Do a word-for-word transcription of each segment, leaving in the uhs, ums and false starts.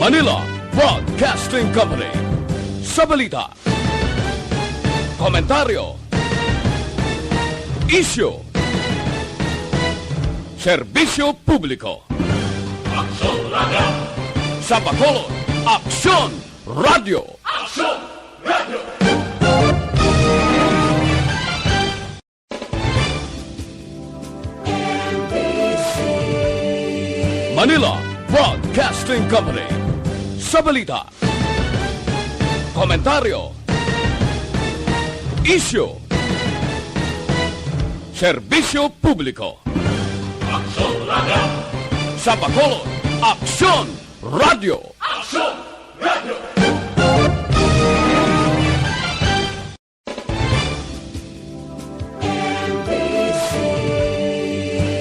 Manila Broadcasting Company. Sa balita, komentaryo, isyu, serbisyo publiko. Aksyon Radio. Sa Bacolod, Aksyon Radio. Aksyon Radio. Manila Broadcasting Company. Sa balita, komentaryo, isyu, serbisyo publiko. Aksyon Radio. Sa Bacolod, Aksyon Radio. Aksyon Radio.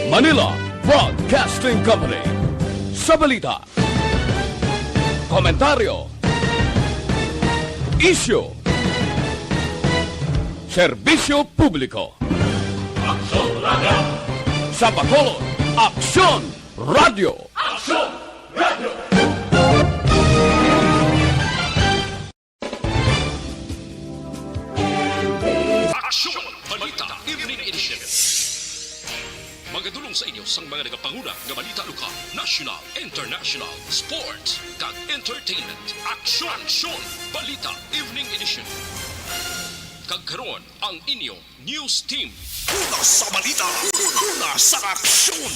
Manila Broadcasting Company. Sa balita, komentaryo, isyu, serbisyo publiko. Aksyon Radio. Sa Bacolod, Aksyon Radio. Aksyon Radio. Aksyon Balita Evening Edition. Magadulong sa inyo sang mga nagapanguna nga balita lokal, national, international, sports, kag entertainment. Aksyon, Aksyon Balita Evening Edition. Kag karon, ang inyo news team. Una sa balita, una sa aksyon.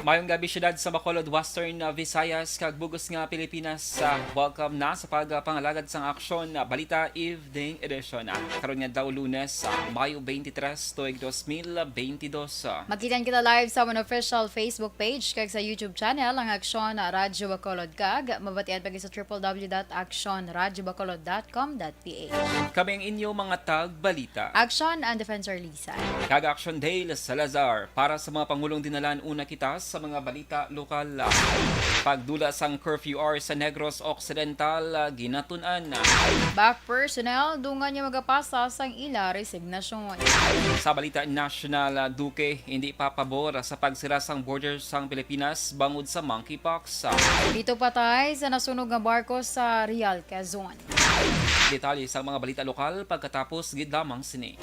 Mayong gabi, siyudad sa Bacolod, Western, uh, Visayas, kag bug-os nga Pilipinas. Uh, welcome na sa pagpangalagad sang Aksyon, uh, Balita Evening Edition. Uh, karon nga daw Lunes, uh, Mayo twenty-three, tuig dos mil bentidós. Uh, Makita kita live sa amon official Facebook page kag sa YouTube channel, ang Aksyon Radyo Bacolod, kag mabatian pa gid sa triple W dot aksyon radyo bacolod dot com dot P H. Kami ang inyo mga tagbalita. Aksyon and Defensor Lisa. Kag Aksyon Dale Salazar. Para sa mga pangulong dinalan, una kita sa mga balita lokal. Pagdula sang curfew hour sa Negros Occidental, ginatun-an. Bac personnel, dungan nga magapasa sang ila resignasyon. Sa balita nasyonal, Duque, hindi pa pabor sa pagsira sang border sang Pilipinas bangod sa monkeypox. Pito patay sa nasunog nga barko sa Real, Quezon. Detalye sa mga balita lokal pagkatapos gid lamang sini.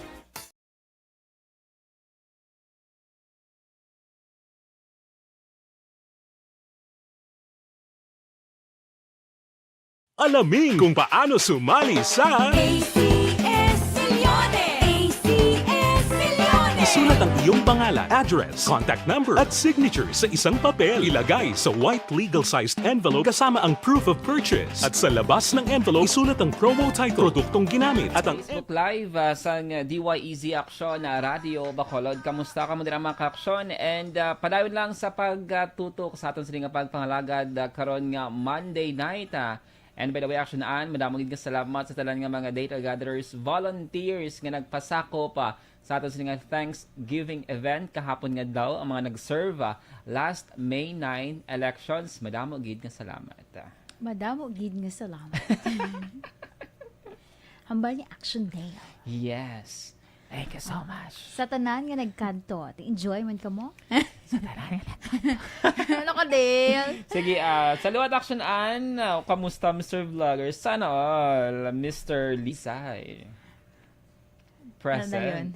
Alamin kung paano sumali sa A C S Millones. A C S Millones. Isulat ang iyong pangalan, address, contact number, at signature sa isang papel. Ilagay sa white legal-sized envelope kasama ang proof of purchase. At sa labas ng envelope, isulat ang promo title, produktong ginamit, at ang Facebook Live, ah, sang D Y E Z Aksyon, ah, Radyo Bacolod. Kamusta kamo dira, mga kaaksyon? And, ah, padayon lang sa pagtutok sa aton sini nga pagpangalagad, ah, karon nga Monday night, ah. And by the way, Aksyon Ann, madamo gid nga salamat sa tanan nga mga data gatherers, volunteers nga nagpasakop, ah, sa aton sini nga Thanksgiving event kahapon nga adlaw, ang mga nag-serve, ah, last May nine elections. Madamo gid nga salamat. Madamo gid nga salamat. Hambal ni Aksyon Dale. Yes. Thank you so much. Sa tanan nga nagkadto, enjoy man kamo? Sa tanan nga nagkadto. Ano ka, Dale? Sige, ah, saluat, Aksyon Ann. Ah, kamusta, Mister Vlogger? Sana all, Mister Lisay. Present. Ano na yun?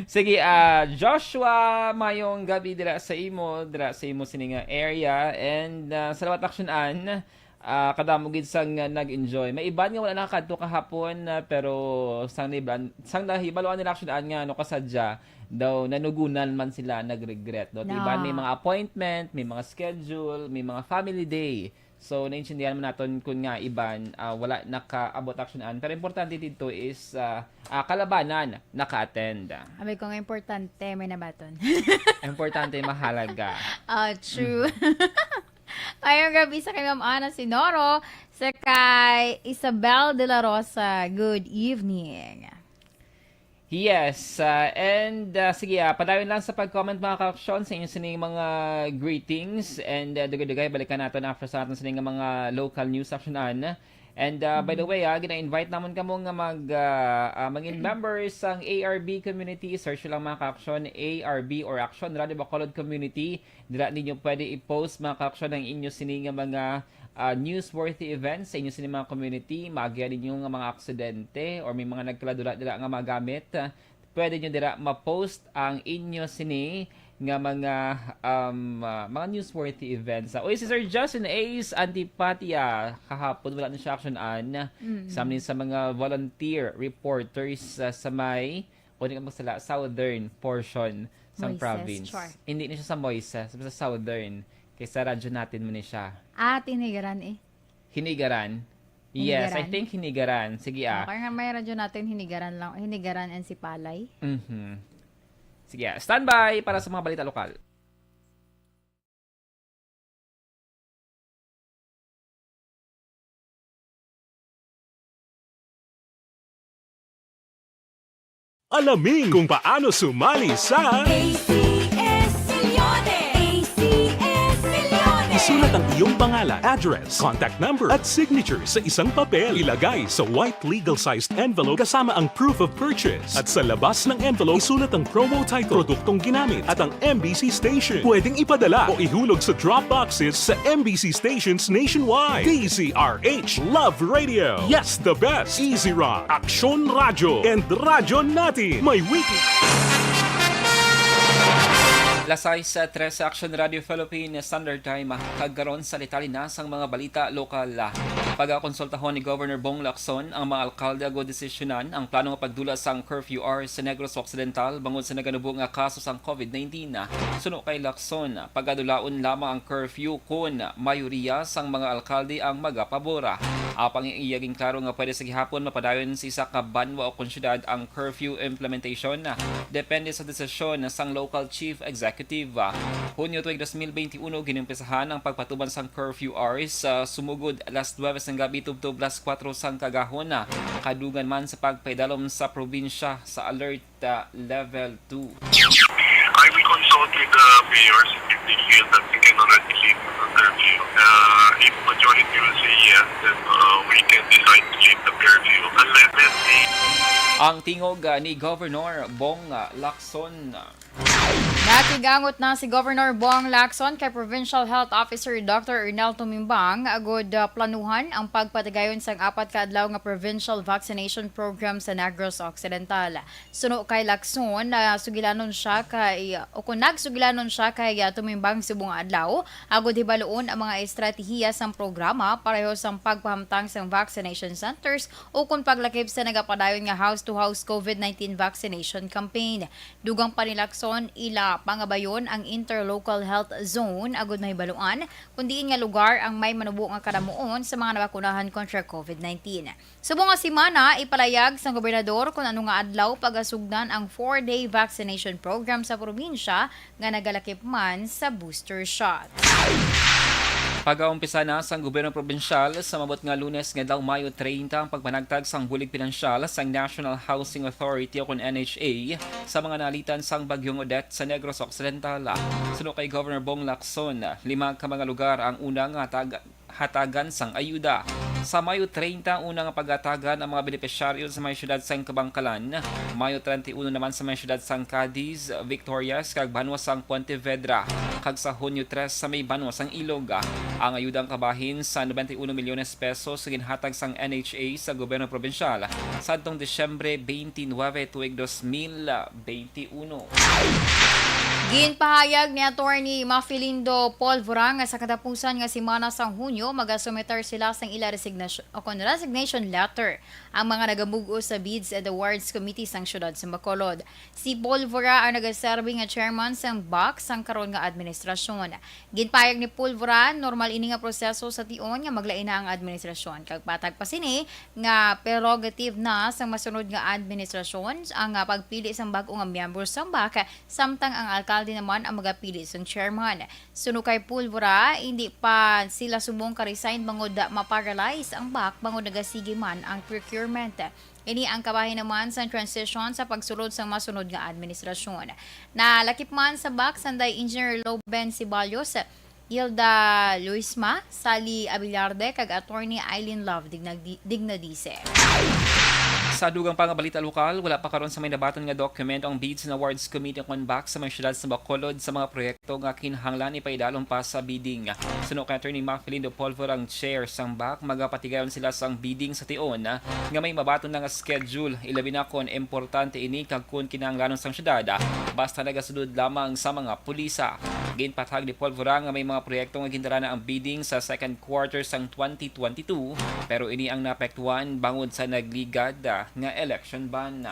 Sige, ah, Joshua, mayong gabi dira sa imo, dira sa imo sini nga area. And, ah, salamat, Aksyon Ann. Ah, kadamo gid sang, ah, nag-enjoy. May iban nga wala nakakadto kahapon, ah, pero sang nahibal-, sang nahibaluan nila, Aksyon Ann, nga ano, kasadya daw nanugunan man sila, nag-regret, no? Ti iban may mga appointment, may mga schedule, may mga family day. So, naintindihan man naton kun nga iban, ah, wala nakaabot, Aksyon Ann. Pero importante dito is, ah, ah, kalabanan naka-attend. Abi ko nga importante, may nabaton. Importante, mahalaga. Ah, true. Mayong gabi sa kay Ma'am Ana Sinoro, sa kay Isabel de la Rosa. Good evening. Yes, ah, and, ah, sige, ah, padayon lang sa pag-comment, mga kaaksyon, sa inyo sining mga greetings, and, ah, dugay-dugay, balikan naton after sa aton sining mga local news, Aksyon Ann. And, uh, by the way, ah, gina-invite namon kamo nga mag, ah, ah, mangin members sang A R B community. Search lang, mga ka-aksyon, A R B or Aksyon Radio Bacolod Community. Dira ninyo pwede i-post, mga ka-aksyon, ang inyo sini nga mga, ah, newsworthy events sa inyo sini mga community. Maagian ninyo nga mga aksidente or may mga nagkaladula dira nga magamit. Pwede nyo dira ma-post ang inyo sini nga mga, um, ah, mga newsworthy events. Ah, uy, si Sir Justin Ace Antipatia, kahapon wala na siya action-an. Mm. Sa amin sa mga volunteer reporters, ah, sa may, o di ka magsala, southern portion sa Moises, province. Char. Hindi na siya sa Moises, sa southern. Kay sa radyo natin mo ni siya. Ah, tinigaran eh. Hinigaran? Yes, I Hinigaran. think Hinigaran. Sige, ah. Okay nga, may radyo natin, Hinigaran lang, Hinigaran and Sipalay. Mhm. Sige, ah. Standby para sa mga balita lokal. Alamin kung paano sumali sa A C S Milyonary. A C S Milyonary. Isulat ang iyong pangalan, address, contact number, at signature sa isang papel. Ilagay sa white legal-sized envelope kasama ang proof of purchase. At sa labas ng envelope, isulat ang promo title, produktong ginamit, at ang M B C station. Pwedeng ipadala o ihulog sa drop boxes sa M B C stations nationwide. D Z R H Love Radio. Yes, the best. Easy Rock, Aksyon Radyo, and Radyo Natin. May weekly. Las sais trese, Aksyon Radio Philippines Standard Time. Kag karon, salitali na sang mga balita lokal. Pagakonsultahon ni Governor Bong Lacson ang mga alkalde agud desisyonan ang plano nga pagdula sang curfew hours sa Negros Occidental bangod sa naganubo nga kaso sang COVID nineteen. Suno kay Lacson, pagadulaon lamang ang curfew kon mayoriya sang mga alkalde ang magapabor. Apang iya ginklaro nga pwede sa gihapon mapadayon sa isa ka banwa o kon syudad ang curfew implementation, depende sa desisyon sang local chief executive. Hunyo tuig dos mil beintiuno, ginumpisahan ang pagpatubang sang curfew hours sa sumugod alas nuwebe sang gabi tubtob alas kuwatro sang kaagahon, kadugan man sa pagpaidalom sa probinsya sa alert, uh, level two. I will consult with the mayors if they feel that we can already lift the curfew. Uh, if majority will say yes, then, uh, we can decide to lift the curfew. Unless they Ang tingog, uh, ni Governor Bong, uh, Lacson. Nakigangot na si Governor Bong Lacson kay Provincial Health Officer Doctor Ernel Tumimbang agud, uh, planuhan ang pagpatigayon sang apat ka adlaw nga provincial vaccination program sa Negros Occidental. Suno kay Lacson, nasugilanon siya kay, o kung nagsugilanon siya kay, ah, Tumimbang subong nga adlaw, agud hibaluon ang mga estratehiya sang programa pareho sang pagpahamtang sang vaccination centers o kung paglakip sa nagapadayon nga house-to-house COVID nineteen vaccination campaign. Dugang pa ni Lacson, ila pangabayon ang interlocal health zone agud mahibaluan kon diin nga lugar ang may manubo nga kadamuon sa mga nabakunahan kontra COVID nineteen. Subong nga semana, ipalayag sang gobernador kon ano nga adlaw pagasugdan ang four-day vaccination program sa probinsya nga nagalakip man sa booster shot. Pagaumpisa na sang gobyerno probinsyal sa maabot nga Lunes nga adlaw, Mayo treinta, ang pagpanagtag sang bulig pinansyal sang National Housing Authority o kon N H A sa mga naalitan sang Bagyong Odette sa Negros Occidental. Suno kay Governor Bong Lacson, lima ka mga lugar ang una nga tag-, hatagan sang ayuda. Sa Mayo treinta, una nga paghatagan ang mga benepisyaryo sa may siyudad sang Kabankalan. Mayo treinta y uno naman sa may siyudad sang Cadiz, Victorias, kag banwa sang Pontevedra. Kag sa Hunyo tres sa may banwa sang Ilog. Ang ayuda ang kabahin sa noventa y uno milyones pesos nga ginhatag sang N H A sa gobyerno probinsyal sadtong Disyembre twenty-nine, tuig dos mil twenty-uno. Ginpahayag ni Attorney Mafilindo Polvora nga sa katapusan nga semana sang Hunyo, magasumiter sila sang ila resignasyon o kon resignation letter ang mga nagamug-os sa Bids and Awards Committee sang Siyudad sa Bacolod. Si Polvora ang nagaserbi nga chairman sang BAC sang karon nga administrasyon. Ginpahayag ni Polvora, normal ini nga proseso sa tion nga maglain na ang administrasyon. Kag patag pa sini, nga prerogative na sang masunod nga administrasyon ang, ah, pagpili sang bag-o nga miyembro sang BAC, samtang ang alkalde naman ang magapili sang chairman. Suno kay Pulvora, hindi pa sila subong ka-resign bangod ma-paralyze ang BAC bangod nagasigi man ang procurement. Ini ang kabahin naman sang transition sa pagsulod sang masunod nga administrasyon. Nalakip man sa BAC sanday Engineer Loben Ceballos, Hilda Luisma, Sally Abiliarde, kag Attorney Eileen Love Digna-, Dignadice. Sa dugang pa nga balita lokal, wala pa karon sa may nabaton nga dokumento ang Bids and Awards Committee ukon BAC sa may siyudad sa Bacolod sa mga proyekto nga kinahanglan ipaidalom pa sa bidding. Suno kay Attorney Mafelin de Polvor, ang chair sang BAC, magapatigayon sila sang bidding sa tion nga may mabaton na nga schedule, ilabi na kon importante ini kag kon kinahanglanon sang siyudad, basta nagasunod lamang sa mga pulisa. Ginpatag ni Polvor nga may mga proyekto nga gindara na ang bidding sa second quarter sang twenty twenty-two, pero ini ang naapektuhan bangod sa nagligad, ah, nga election ban.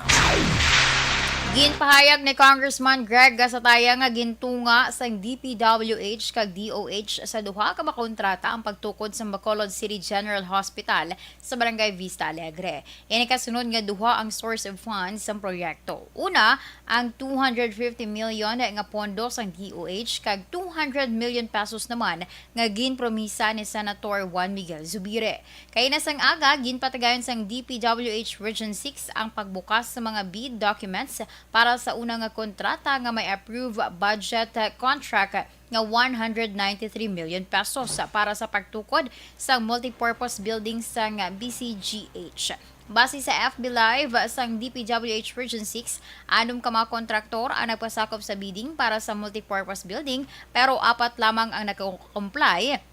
Ginpahayag ni Congressman Greg Gasataya nga gintunga sang D P W H kag D O H sa duha ka mga kontrata ang pagtukod sa Bacolod City General Hospital sa Barangay Vista Alegre. Ini kasunod nga duha ang source of funds sang proyekto. Una, ang two hundred fifty million nga pondo sang D O H kag two hundred million pesos naman nga ginpromisa ni Senator Juan Miguel Zubiri. Kaina sang aga, ginpatigayon sang D P W H Region six ang pagbukas sa mga bid documents para sa una nga kontrata nga may approved budget contract nga one hundred ninety-three million pesos para sa pagtukod sa multipurpose building sang B C G H. Base sa F B Live sang D P W H Region six, anom ka mga kontraktor ang nagpasakop sa bidding para sa multipurpose building, pero apat lamang ang nag-comply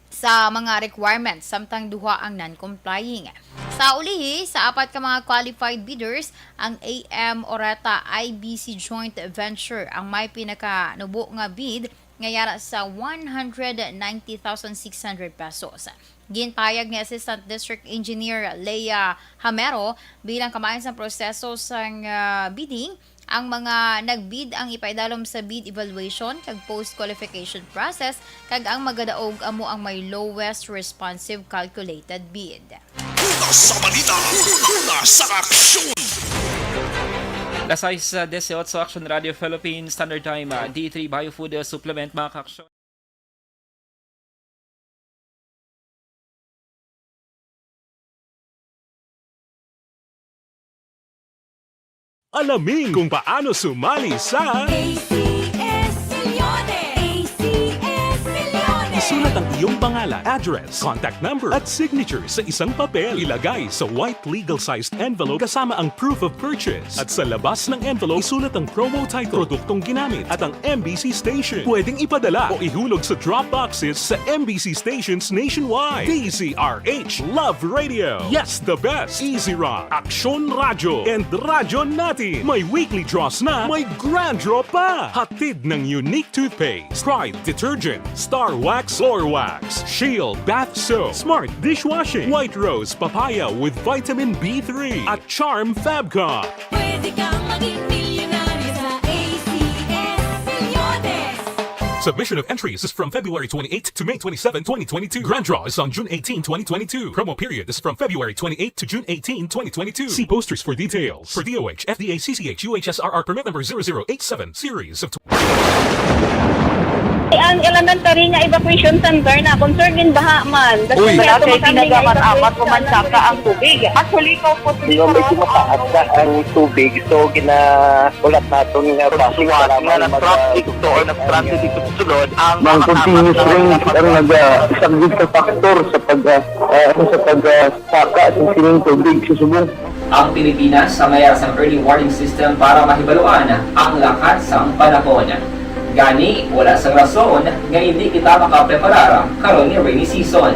sa mga requirements, samtang duha ang non-complying. Sa ulihi, sa apat ka mga qualified bidders, ang A M Oreta I B C Joint Venture ang may pinakanubo nga bid nga yara sa one hundred ninety thousand six hundred pesos. Ginpahayag ni Assistant District Engineer Leia Hamero, bilang kamay sang proseso sang, ah, bidding, ang mga nagbid ang ipaidalom sa bid evaluation kag post-qualification process, kag ang magadaog amo ang may lowest responsive calculated bid. Una sa balita, una sa aksyon. Las sais, ah, dieciocho, Action Radio Philippines, Standard Time, ah, D three Biofood, ah, Supplement, mga kaaksyon. Alamin kung paano sumali sa A C S Millones. A C S Millones. Isulat ang iyong pangalan, address, contact number, at signature sa isang papel. Ilagay sa white legal-sized envelope kasama ang proof of purchase. At sa labas ng envelope, isulat ang promo title, produktong ginamit, at ang M B C station. Pwedeng ipadala o ihulog sa drop boxes sa M B C stations nationwide. D Z R H Love Radio. Yes, the best. Easy Rock, Aksyon Radyo, and Radyo Natin. May weekly draws na, may grand draw pa. Hatid ng Unique Toothpaste, Pride Detergent, Star Wax Floor Wax, Shield Bath Soap, Smart Dishwashing, White Rose Papaya with Vitamin B three, at Charm Fabcon. Pwede kang maging milyonaryo sa A C S Millones. Submission of entries is from February twenty-eighth to May twenty-seven, twenty twenty-two. Grand draw is on June eighteen, twenty twenty-two. Promo period is from February twenty-eighth to June eighteen, twenty twenty-two. See posters for details. For D O H, F D A, C C H, U H S R R permit number zero zero eight seven, series of Ang elementary nga evacuation center na concern gin baha man. Uy. Wala kay tinaga man apat ko man saka ang tubig. Actually, ko po. Medyo mataas na ang tubig, so ginahulat naton nga bus nga nag-traffic to or nag-transit dito sa sulod ang mga continuous rains ang nag-, ah, isang big factor sa pag, ah, ah, sa pag, ah, saka sa sining tubig sa subong. Ang Pilipinas ang may sang early warning system para mahibaluan ang lakat sang panahon. Gani, wala sang rason nga hindi kita makapreparar karon ni rainy season.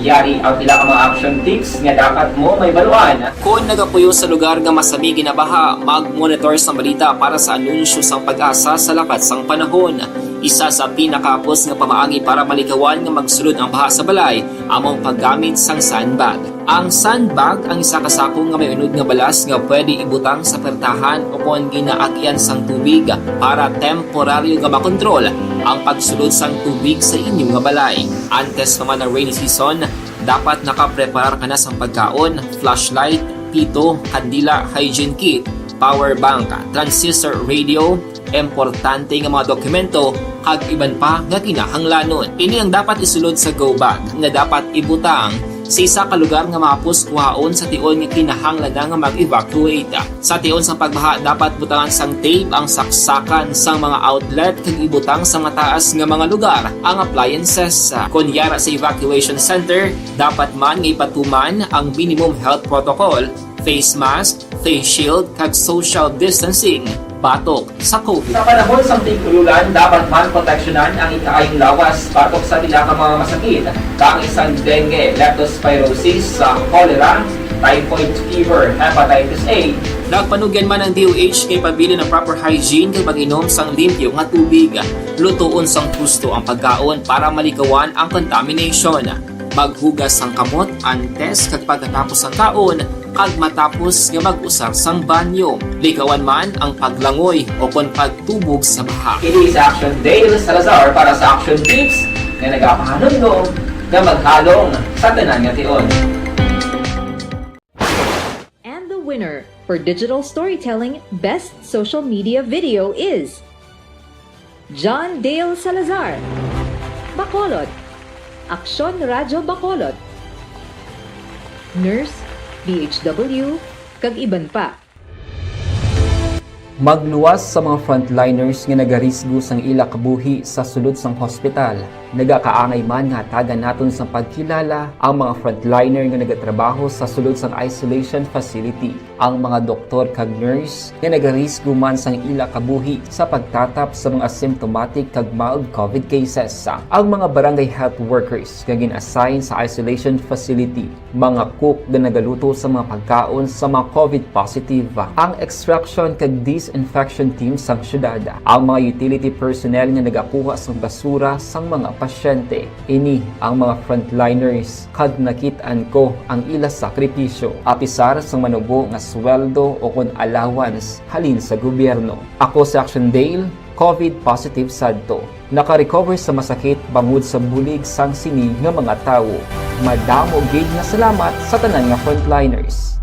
Yari ang pila ka mga action tips nga dapat mo mahibaluan. Kon nagapuyo sa lugar nga masami ginabaha, mag-monitor sa balita para sa anunsyo sang PAGASA sa lakat sang panahon. Isa sa pinakahapos nga pamaagi para malikawan nga magsulod ang baha sa balay amo ang paggamit sang sandbag. Ang sandbag ang isa ka sako nga may unod nga balas nga pwede ibutang sa pertahan ukon ginaagian sang tubig para temporaryo nga makontrol ang pagsulod sang tubig sa inyo nga balay. Antes pa man ang rainy season, dapat nakapreparar ka na sang pagkaon, flashlight, pito, kandila, hygiene kit, power bank, transistor radio, importante nga mga dokumento, kag iban pa nga kinahanglanon. Ini ang dapat isulod sa go bag nga dapat ibutang Sa isa ka lugar nga mahapos kuhaon sa tion nga kinahanglan na nga mag-evacuate. Sa tion sang pagbaha, dapat butangan sang tape ang saksakan sang mga outlet kag ibutang sa mataas nga mga lugar ang appliances. Kon yara sa evacuation center, dapat man nga ipatuman ang minimum health protocol, face mask, face shield, kag social distancing batok sa COVID. Sa panahon sang tig-ulan, dapat man proteksyonan ang ikaayong lawas batok sa pila ka mga masakit, kaangay sang dengue, leptospirosis, sa cholera, typhoid fever, hepatitis A. Nagpanugyan man ang D O H kay pabilin ang proper hygiene kag pag-inom sang limpyo nga tubig. Lutoon sang husto ang pagkaon para malikawan ang contamination. Maghugas sang kamot antes kag pagkatapos sang kaon, kag matapos nga mag-usar sang banyo. Likawan man ang paglangoy o kon pagtubog sa baha. Ini si Action Dale Salazar para sa Action Tips nga nagapahanumdom nga maghalong sa tanan nga tion. And the winner for digital storytelling best social media video is John Dale Salazar, Bacolod, Aksyon Radyo Bacolod, Nurse, D H W, kag iban pa. Magluwas sa mga frontliners nga nagarisgo sang ila kabuhi sa sulod sang hospital. Nagakaangay man nga hatagan naton sang pagkilala ang mga frontliner nga nagatrabaho sa sulod sang isolation facility, ang mga doktor kag nurse nga nagarisgo man sang ila kabuhi sa pagtatap sa mga asymptomatic kag mild COVID cases, ang mga barangay health workers nga gin-assign sa isolation facility, mga cook nga nagaluto sa mga pagkaon sa mga COVID positive, ang extraction kag disinfection team sang syudad, ang mga utility personnel nga nagakuha sang basura sang mga pasyente. Ini ang mga frontliners kag nakit-an ko ang ila sakripisyo, apisar sang manubo nga sweldo o kon allowance halin sa gobyerno. Ako si Action Dale, COVID positive sadto. Naka-recover sa masakit bangod sa bulig sang sini nga mga tawo. Madamo gid nga salamat sa tanan nga frontliners.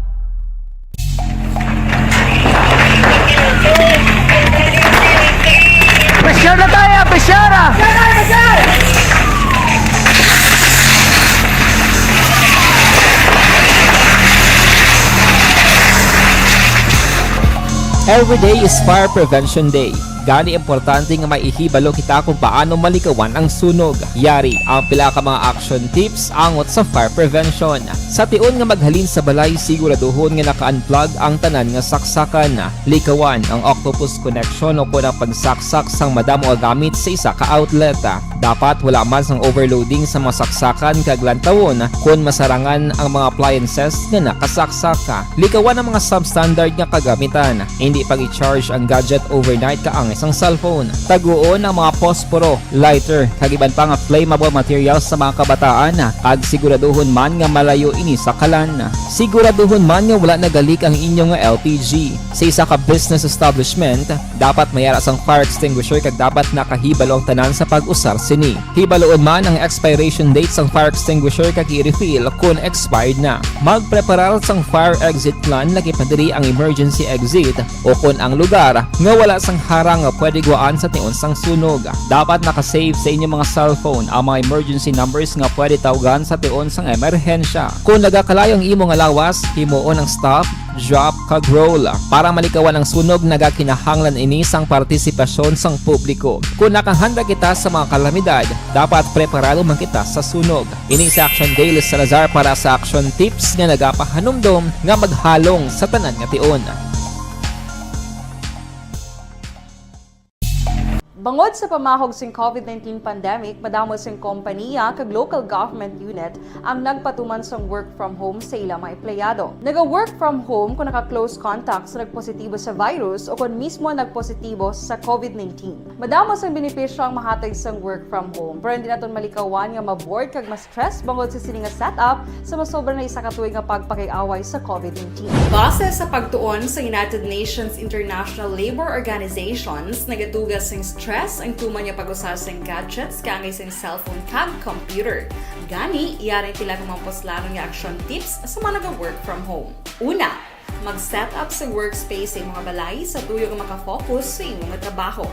Pressure na tayo! Pressure! Every day is Fire Prevention Day. Gani importante nga may ihibalo kita kung paano malikawan ang sunog. Yari ang pila ka mga action tips angot sa fire prevention. Sa tion nga maghalin sa balay, siguraduhon nga naka-unplug ang tanan nga saksakan. Likawan ang octopus connection o kon ang pagsaksak sang madamo nga gamit sa isa ka outlet. Dapat wala man sang overloading sa mga saksakan kag lantawon kon masarangan ang mga appliances nga nakasaksak. Likawan ang mga substandard nga kagamitan. Indi pag-i-charge ang gadget overnight kaangay sang cellphone. Taguon ang mga posporo, lighter, kag iban pa nga flammable materials sa mga kabataan, kag siguraduhon man nga malayo ini sa kalan. Siguraduhon man nga wala nagalik ang inyo nga L P G. Sa isa ka business establishment, dapat may ara sang fire extinguisher kag dapat nakahibalo ang tanan sa pag-usar sini. Hibaloon man ang expiration date sang fire extinguisher kag i-refill kon expired na. Magpreparar sang fire exit plan, lakip na diri ang emergency exit o kon ang lugar nga wala sang harang nga pwede guwaan sa tion sang sunog. Dapat naka-save sa inyo mga cellphone ang mga emergency numbers nga pwede tawgan sa tion sang emerhensya. Kon nagakalayo ang imo nga lawas, himuon ang stop, drop, kag roll para malikawan ang sunog. Nagakinahanglan ini sang partisipasyon sang publiko. Kon nakahanda kita sa mga kalamidad, dapat preparado man kita sa sunog. Ini si Action Dale Salazar para sa Action Tips nga nagapahanumdom nga maghalong sa tanan nga tion. Bangod sa pamahog sing COVID nineteen pandemic, madamo sing kompaniya kag local government unit ang nagpatuman sang work from home sa ila mga empleyado. Naga-work from home kon naka-close contact sa nagpositibo sa virus o kon mismo nagpositibo sa COVID nineteen. Madamo sang benepisyo ang mahatag sang work from home, pero hindi naton malikawan nga ma-bored kag ma-stress bangod sa sini nga setup sa masobra na isa ka tuig nga pagpakig-away sa COVID nineteen. Base sa pagtuon sa United Nations International Labour Organizations, nagaduga sing stress ang tuman nga pag-usa sing gadgets kaangay sing cellphone kag computer. Gani, yari ang pila ka mga puslanon nga action tips sa mga naga-work from home. Una, mag-set up sa workspace sa imong balay sa tuyo nga maka-focus sa imo nga trabaho.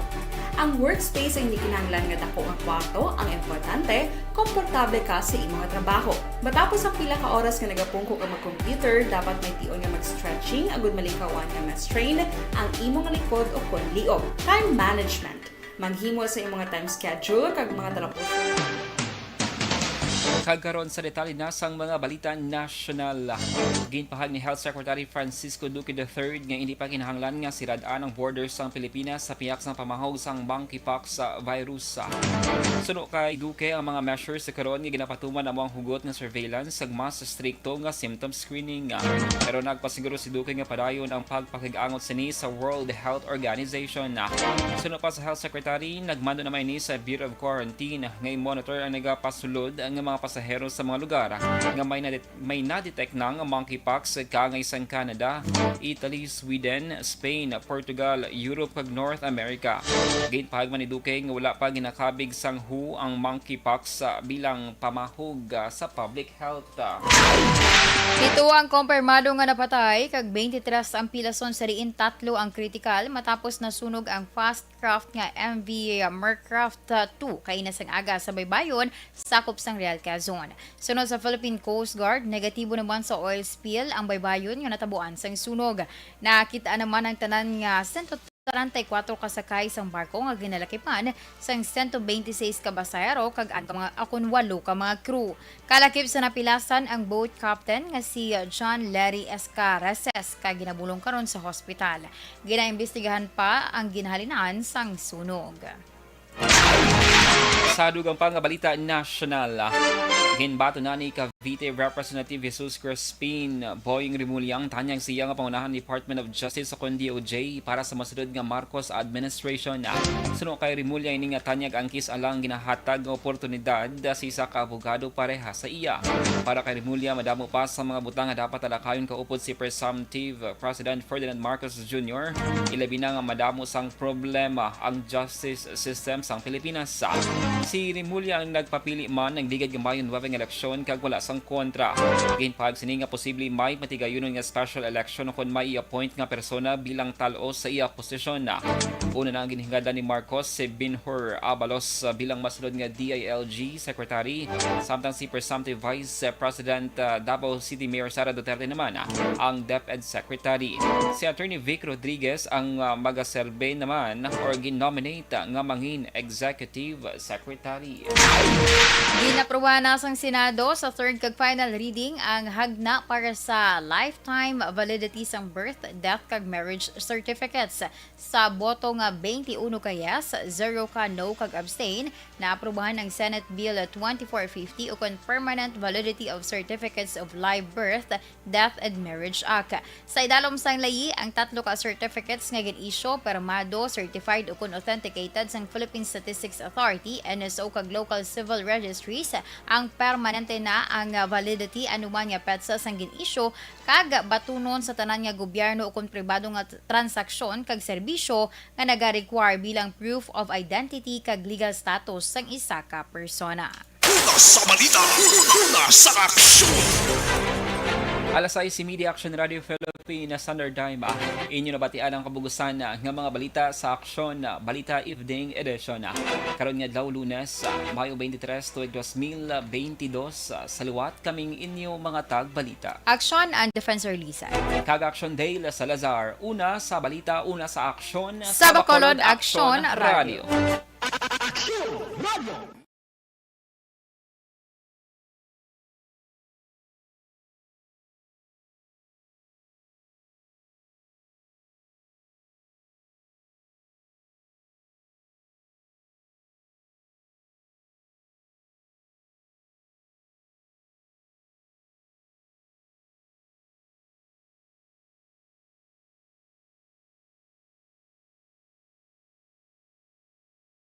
Ang workspace ay hindi kinahanglan nga dako nga kwarto, ang importante, komportable ka sa imo nga trabaho. Matapos ang pila ka oras nga nagapungko ka mag-computer, dapat may tion nga mag-stretching agud malikawan nga ma-strain ang imo nga likod ukon liog. Time management. Manghimo sa imo nga time schedule kag mga talapos. Kag karon sa detalye na sang mga balita nasyonal. Ginpahayag ni Health Secretary Francisco Duque the third nga hindi pa kinahanglan nga sirad-an ang borders sang Pilipinas sa pihak sang pamahog sang monkeypox virus. Suno kay Duque, ang mga measures sa karon nga ginapatuman amo ang hugot nga surveillance kag mas strikto nga symptom screening. Pero nagpasiguro si Duque nga padayon ang pagpakig-angot sini sa World Health Organization. Suno pa sa Health Secretary, nagmando naman ini sa Bureau of Quarantine nga i-monitor ang nagapasulod nga mga pasahero sa mga lugar nga may nadet-, may na-detect na nga monkeypox, kaangay sang Canada, Italy, Sweden, Spain, Portugal, Europe, kag North America. Ginpahayag man ni Duque nga wala pa ginakabig sang W H O ang monkeypox, ah, bilang pamahog, ah, sa public health. Pito ang kompirmado nga napatay, kag twenty-three ang pilason, sa diin tatlo ang kritikal matapos nasunog ang fast craft nga M V Mercraft two kaina sang aga sa baybayon sakop sang Real Quezon. Sunod sa Philippine Coast Guard, negatibo naman sa oil spill ang baybayon nga natabuan sang sunog. Nakit-an naman ang tanan nga sento treinta y cuatro ka sakay sang barko nga ginalakipan sang sento bente seis ka pasahero kag ang mga, akon walo ka mga crew. Kalakip sa napilasan ang boat captain nga si John Larry Escareses, kag ginabulong karon sa hospital. Ginaimbestigahan pa ang ginhalinan sang sunog. Sa dugang pa nga balita nasyonal, ginbaton na ni Cavite Representative Jesus Crispin Boying Remulla ang tanyag sa iya nga pangunahan Department of Justice ukon D O J para sa masunod nga Marcos administration. Suno kay Remulla, ini nga tanyag angkis alang ginahatag nga oportunidad sa isa ka abogado pareha sa iya. Para kay Remulla, madamo pa sa mga butang nga dapat talakayon kaupod si presumptive President Ferdinand Marcos Junior, ilabi na nga madamo sang problema ang justice system sang Pilipinas. Si Remulla ang nagpapili man, nagligad gamay ang nuwebe nga eleksyon kag wala sang kontra. Ginpahayag sini nga posible may matigayunon nga special election kon may i-appoint nga persona bilang tal-os sa iya posisyon. Una na ang ginhingada ni Marcos si Binhur Abalos, ah, bilang masunod nga D I L G Secretary, samtang si presumptive Vice President, ah, Davao City Mayor Sara Duterte naman, ah, ang DepEd Secretary. Si Attorney Vic Rodriguez ang, ah, magaserbe naman or gin-nominate, ah, nga mangin Executive Secretary. Ginaprubahan na sang Senado sa third kag final reading ang hagna para sa lifetime validity sang birth, death, kag marriage certificates. Sa boto nga twenty-one ka yes, zero ka no, kag abstain, naaprubahan ang Senate Bill twenty-four fifty ukon Permanent Validity of Certificates of Live Birth, Death, and Marriage Act. Sa idalom sang layi, ang tatlo ka certificates nga gin-issue, pirmado, certified, ukon authenticated sang Philippine Statistics Authority, N S O, kag local civil registries, ang permanente na ang validity anuman nga petsa sang gin-issue, kag batunon sa tanan nga gobyerno ukon pribado nga t-, transaksyon kag serbisyo nga naga-require bilang proof of identity kag legal status sang isa ka persona. Una sa balita, una sa aksyon. Alas sais, si Media Action Radio Philippines, Standard Time. Inyo nabatian ang kabugusan nga mga balita sa Aksyon Balita Evening Edition. Karon nga adlaw, Lunes, Mayo twenty-three, tuig dos mil twenty-two. Sa liwat, kaming inyo mga tagbalita. Aksyon and Defense Release. Kag Aksyon Dale Salazar. Una sa balita, una sa aksyon. Sa Bacolod, Aksyon Radio. Aksyon Radio.